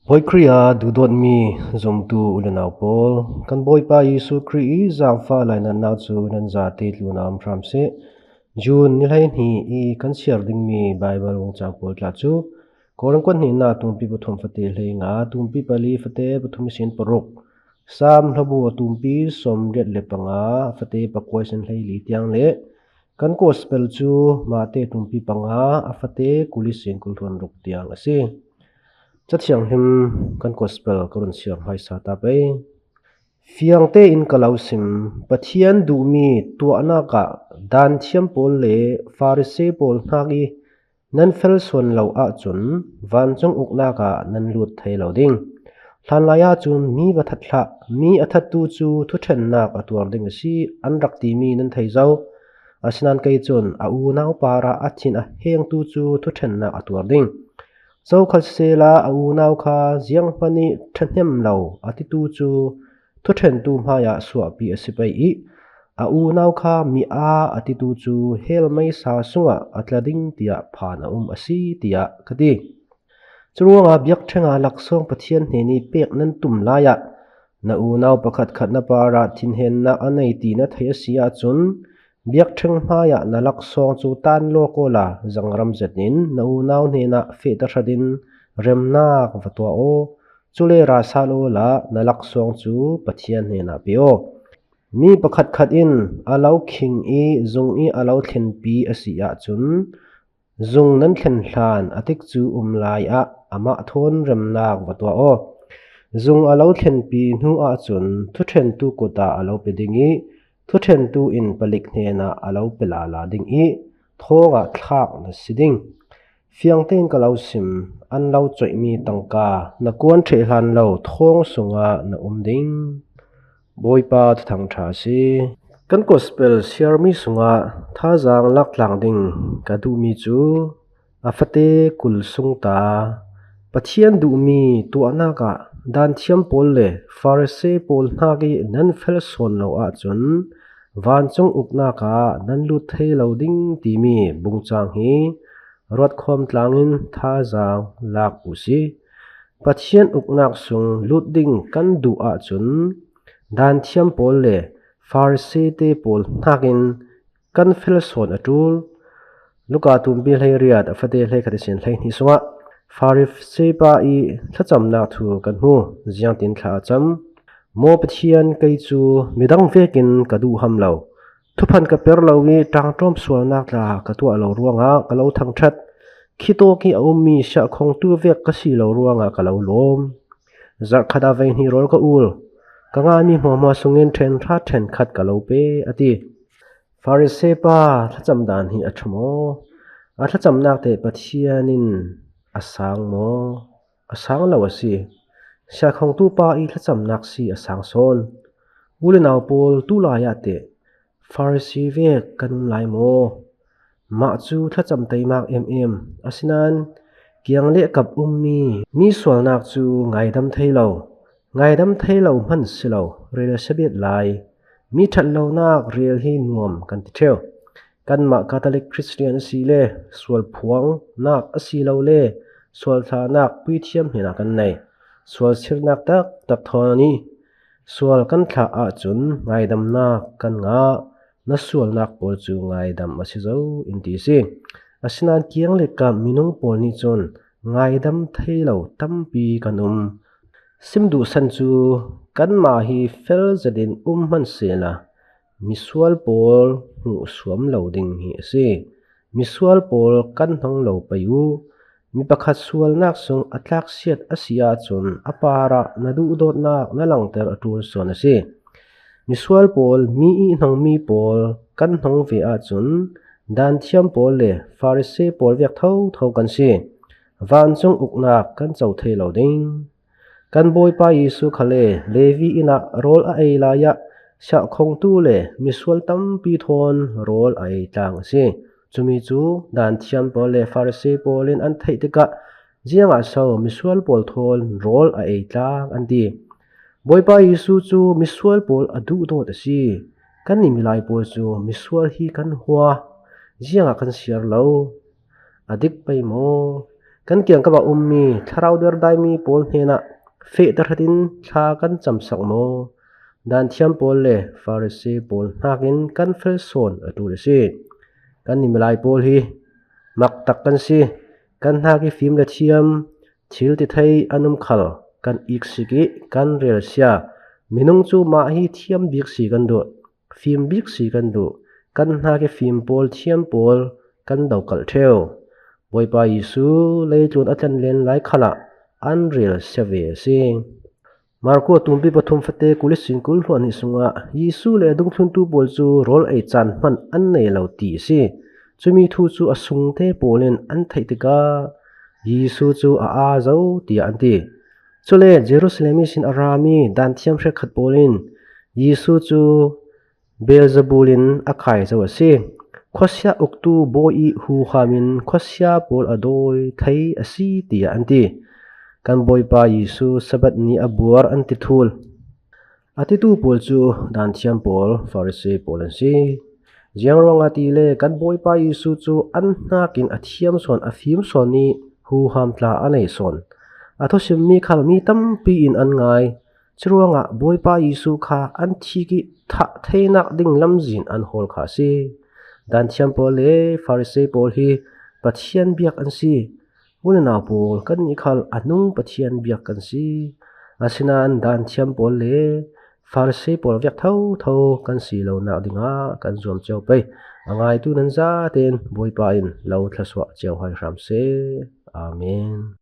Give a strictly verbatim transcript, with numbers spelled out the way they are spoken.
Bawi Khrih a duhdawtmi zumtu u le nau pawl, kan Bawipa Jesu Khrih i zangfah lainatna cu nan zate tluna um hram seh. June ni hleihnih i kan siar dingmi Baibal vungcang pawl tla cu Korin kuat hnihnak tumpi pathum fate hleinga, tumpi pali fate pathum ihsin paruk, Salm hlabu tumpi sawmriat le panga fate pakua ihsin hleili tiang le kan Gospel cu Mate tumpi panga a fate kul ihsin kul hluan ruk tiang a si. Cathianghlim kan Gospel ka run siar hmaisa ta pei. Fiang tein ka lo sim, Pathian duhmi tuahnak ah Danthiam pawl le Farisi pawl hnak i nan fel sawn lo ahcun vancung uknak ah nan lut thei lo ding. Hlanlai ahcun mi va that hlah, mi a thattu cu thuṭhennak a tuar ding a si, an rak timi nan thei zo. Asinain kei cun a unau parah a thin a hengtu cu thuṭhennak a tuar ding. Zokhal sisehla a unau kha zianghman i ṭhahnem lo a titu cu thuṭhentu hmaiah suahpi a si pei i a unau kha mi aa a titu cu hell meisa sungah a tla ding tiah phan a um a si, tiah ka ti. Curuangah biakṭheng ah laksawng Pathian hnen i pek nan tum lai ah na unau pakhatkhat na parah thinhennak a nei ti na theih a si ahcun biakṭheng hmaiah na laksawng cu tan lawk awla zangram zetin na unau hnenah feh tahratin remnak va tuah aw. Cule ra sal awla na laksawng cu Pathian hnenah pe aw. Mi pakhatkhat in a lo khing i zung i a lo thlenpi a si ahcun zung nan thlen hlan a tikcu um lai ah amah thawn remnak va tuah aw. Zung a lo thlenpi hnu ahcun thuṭhentu kut ah a lo pe ding i thuṭhentu in palik hnenah a lo pe lala ding i thawngah thlak na si ding. Fiang tein ka lo sim, an lo coihmi tangka na kuan ṭheh hlan lo thawng sungah na um ding. Bawipa thuthang ṭha a si. Kan Gospel siarmi sungah thazaang lak tlang ding ka duhmi cu a fate kul sung ta Pathian duhmi tuahnak ah Danthiam pawl le Farisi pawl hnak i nan fel sawn lo ahcun vancung uknak ah nan lut thei lo ding timi bungcang hi ruatkhawm tlangin thazaang lak u si. Pathian uknak sung lut ding kan duh ahcun Danthiam pawl le Farisi te pawl hnakin kan fel sawn a ṭul. Luka tumpi hleiriat a fate hleikhat ihsin hleihnih sungah Farisi pa i thlacamnak thu kan hmu. Ziangtin thla a cam? Maw Pathian, kei cu midang vekin ka duh ham lo. Thuphan ka per lo i ṭangṭawm sualnak tla ka tuah lo ruangah ka lo thangṭhat. Khitawk i a ummi siahkhongtu vek ka si lo ruangah ka lo lawm. Zarhkhat ah veihnih rawl ka ul. Ka nganmi hmuahhmuah sungin ṭhenhra ṭhenkhat ka lo pe, a ti. Farisi pa thlacam dan hi a ṭha maw? A thlacamnak te Pathian in a sang maw? A sang lo a si. Siahkhongtu pa i thlacamnak si a sang sawn. U le nau pawl, tulai ah teh Farisi vek kan um lai maw? Mah cu thlacam teimak em em. Asinain kiang le kap ummi mi sualnak cu ngaidam thei lo, ngaidam thei lo hman si lo, rel a si bet lai. Mi ṭhat lonak rel hi nuam kan ti ṭheu. Kanmah Catholic Christian a si le sual phuangnak a si lo le sual thlanak puithiam hnenah kan nei. Sual sirnak taktak thawn i sual kan thlah ahcun ngaidamnak kan ngah. Na sualnak pawl cu ngaidam a si zo in ti a si. Asinain kiang le kap minung pawl nih cun ngaidam thei lo tampi kan um. Sim duhsan cu kanmah hi fel zetin um hman sehla misual pawl hmuh suam lo ding hi a si. Misual pawl kan hnong lo pei u. Mi pakhat sualnak sung a tlaksiat a si ahcun a parah na duhdawtnak na langter a ṭul sawn a si. Misual pawl, mi i hnongmi pawl kan hnong ve ahcun Danthiam pawl le Farisi pawl vek thotho kan si. Vancung uknak kan co thei lo ding. Kan Bawipa Jesuh khal le Levi inn ah rawl a ei lai ah siahkhongtu le misual tampi thawn rawl a ei tlang a si. Cumi cu Danthiam pawl le Farisi pawl in an theih tikah, "Ziangah so misual pawl thawn rawl a ei tlang?" an ti. Bawipa Jesuh cu misual pawl a duhdawt a si. Kannih milai pawl cu misual hi kan hua. Ziangah kan siar lo? A dik pei maw? Kan kiangkap ah um mi thlarau derdaimi pawl hnenah feh tahratin thla kan camsak maw? Danthiam pawl le Pharisee pawl hnakin kan fel sawn a tul a si. Kan ni milai pawl hi maktak kan si. Kan hnak i fim le thiam, thil ti thei an um khal kan iksik i kan relsia. Minung cu mah hi thiam bik si kan duh, fim bik si kan duh. Kan hnak i fim pawl, thiam pawl kan dokalh ṭheu. Bawipa Jesu leitlun a tlanlen lai khalah an relsia ve a si. Marku a tumpi pathum fate kul ihsin kul hluan hnih sungah Jesu le a dungthluntu pawl cu rawl ei caan hman an nei lo ti a si. Cumi thu cu a sungte pawl in an theih tikah Jesu cu a aa zo, tiah an ti. Cule Jerusalem ihsin a rami danthiam hrekkhat pawl in Jesu cu Beelzebul in a khai zo a si. Khuasia uktu bawi ih huham in khuasia pawl a dawi thei a si, tiah an ti. Kan Bawipa Jesu Sabbath ni a buar an ti thul. A titu pawl cu danthiam pawl, Pharisee pawl an si. Ziang ruangah tile kan Bawipa Jesu cu an hnakin a thiam sawn, a fim sawn i huham tla a nei sawn. A thusimmi khal mi tampi in an ngai. Curuangah Bawipa Jesu kha an thik i thah theinak ding lamzin an hawl kha a si. Danthiam pawl le Pharisee pawl hi Pathian biak an si. U le nau pawl, kannih khal a nung Pathian biak kan si. Asinain danthiam pawl le Pharisee pawl vek thotho kan si lonak dingah kan zuam cio pei. A ngaitu nan zaten Bawipa in lo thlasuah cio hai hram seh. Amen.